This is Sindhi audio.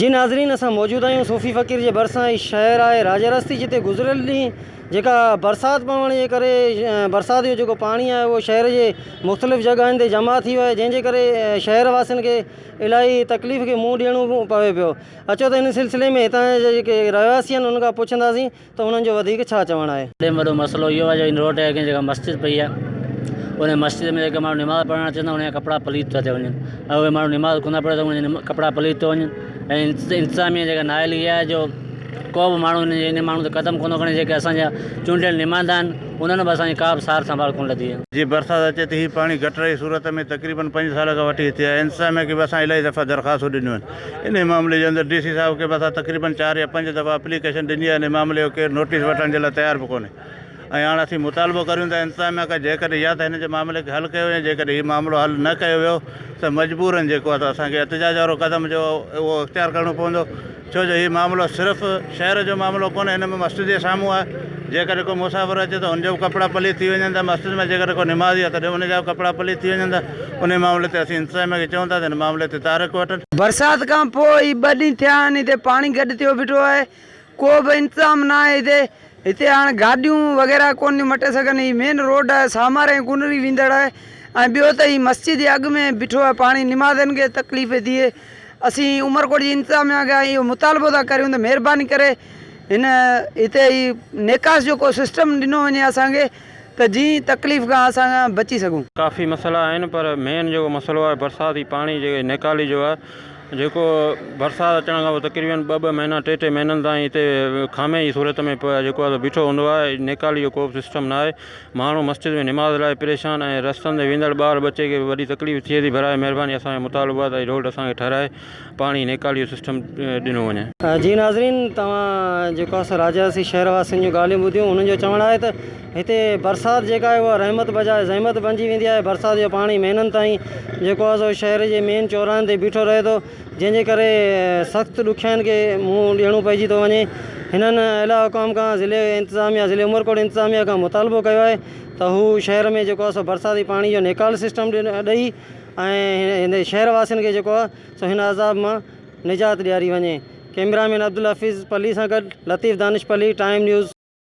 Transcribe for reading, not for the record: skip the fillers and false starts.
جي ناظرين اسان موجود آهيون صوفي فقير جي ڀرسان هي شهر آهي راجا رستي جتي گذريل ڏينهن جيڪا برسات پوڻ جي ڪري برسات جو جيڪو پاڻي آهي اهو شهر جي مختلف جڳهن تي جمع ٿي ويو آهي جنهن جي ڪري شهر واسين کي الاهي تڪليف کي منهن ڏيڻو پوي پيو اچو ته ان سلسلي ۾ هتان جا جيڪي رهواسي آهن انهن کان پڇنداسين ته انهن جو وڌيڪ ڇا چوڻ آهي. وڏي ۾ وڏو مسئلو اهو آهي جو ان روڊ جي اڳيان جيڪا مسجد پئي آهي ان مسجد ۾ جيڪي ماڻهو نماز پڙهڻ اچن ٿا انهن جا ڪپڙا پليت ٿا ٿي وڃن ۽ اهي ماڻهو نماز ڪونه ٿا پڙهن ته انهن جا ڪپڙا پليت ٿو وڃن ۽ انتظاميا جيڪا نااهلي آهي جو ڪو به ماڻهو ان ان ماڻهو تي قدم ڪونه ٿو کڻي جيڪي اسان جا چونڊيل نمائندا آهن انهن به اسان جي ڪا به سار سنڀال ڪونه لڌي آهي. جي برسات اچي ته هي پاڻي گٽر جي صورت ۾ تقريبن پنج سال کان وٺي هتي آهي انتظاميا کي به اسان الاهي دفعا درخواستون ڏنيون آهن انهي معاملي جي اندر ڊي سي صاحب کي به اسان تقريبن چار يا پنج دفعا اپليڪيشن ڏني آهي انهي معاملي جو ڪير نوٽيس وٺڻ جي لاء تيار به ڪونهي ۽ هاڻ اسين مطالبو ڪريون ٿا انتظاميا کان جيڪڏهن يا ته هن جي معاملي کي حل ڪيو وڃي جيڪڏهن هي معاملو حل نه ڪيو ويو ته مجبورن جيڪو آهي ته اسان کي احتجاج وارو قدم جو اهو اختيار ڪرڻو پوندو ڇو جو هي معاملو صرف شهر جو معاملو ڪونهي هن ۾ مسجد جي سامهون آهي جيڪڏهن ڪو مسافر اچي ته هن جو به ڪپڙا پليت ٿي وڃن ٿا مسجد ۾ جيڪڏهن ڪو نمازي آهي تڏهن ان جا به ڪپڙا پليت ٿي وڃن ٿا انهي معاملي تي اسين انتظاميه کي چئون ٿا ته هن معاملي تي تحرڪ وٺن. برسات کان پوء هي ٻه ڏينهن ٿيا آهن هتي پاڻي گڏ ٿيو بيٺو آهي ڪو به انتظام نه آهي هتي هتي هاڻ گاڏيون وغيره ڪونه ٿيون مٽي سگهن هي مين روڊ آهي ساماري ۽ ڪنري ويندڙ آهي ۽ ٻيو ته هي مسجد جي اڳ ۾ بيٺو آهي پاڻي نمازين کي تڪليف ٿئي اسين عمرڪوٽ جي انتظاميا کان اهو مطالبو ٿا ڪريون ته مهرباني ڪري هن هتي هي نيڪاس جو ڪو سسٽم ڏنو وڃي اسان کي ته جئين تڪليف کان اسان بچي سگهون. ڪافي مسئلا آهن پر مين جيڪو مسئلو آهي برساتي پاڻي جي نيڪالي جو آهي جيڪو برسات اچڻ کان پوء تقريبن ٻه ٻه مهينا ٽي ٽي مهينن تائين هتي خامي جي صورت ۾ جيڪو آهي بيٺو هوندو آهي نيڪالي جو ڪو به سسٽم نه آهي ماڻهو مسجد ۾ نماز لاء پريشان ۽ رستن تي ويندڙ ٻار ٻچي کي به وڏي تڪليف ٿئي ٿي براء مهرباني اسان جو مطالبو آهي ته هي روڊ اسان کي ٺهرائي پاڻي نيڪالي جو سسٽم ڏنو وڃي. جي ناظرين توهان جيڪو آهي سو راجا سي شهر واسين جون ڳالهيون ٻڌيون انهن جو چوڻ آهي ته هتي برسات جيڪا آهي اها رحمت بجاء زحمت بنجي ويندي آهي برسات جو پاڻي مهينن تائين جيڪو آهي سو شهر جي مين چوراهن تي بيٺو رهي ٿو جنهن جي ڪري سخت ڏکيائين کي منهن ڏيڻو پئجي ٿو وڃي. هنن اعليٰ حڪام کان ضلعي انتظاميا ضلعي عمرڪوٽ انتظاميا کان مطالبو ڪيو آهي ته هو شهر ۾ جيڪو آهي سو برساتي پاڻي جو نيڪال سسٽم ڏئي ۽ هن شهر واسين کي جيڪو آهي سو هن عذاب مان نجات ڏياري وڃي. ڪئميرا مين عبدالحفيظ پلي سان گڏ لطيف دانش پلي ٽائيم نيوز.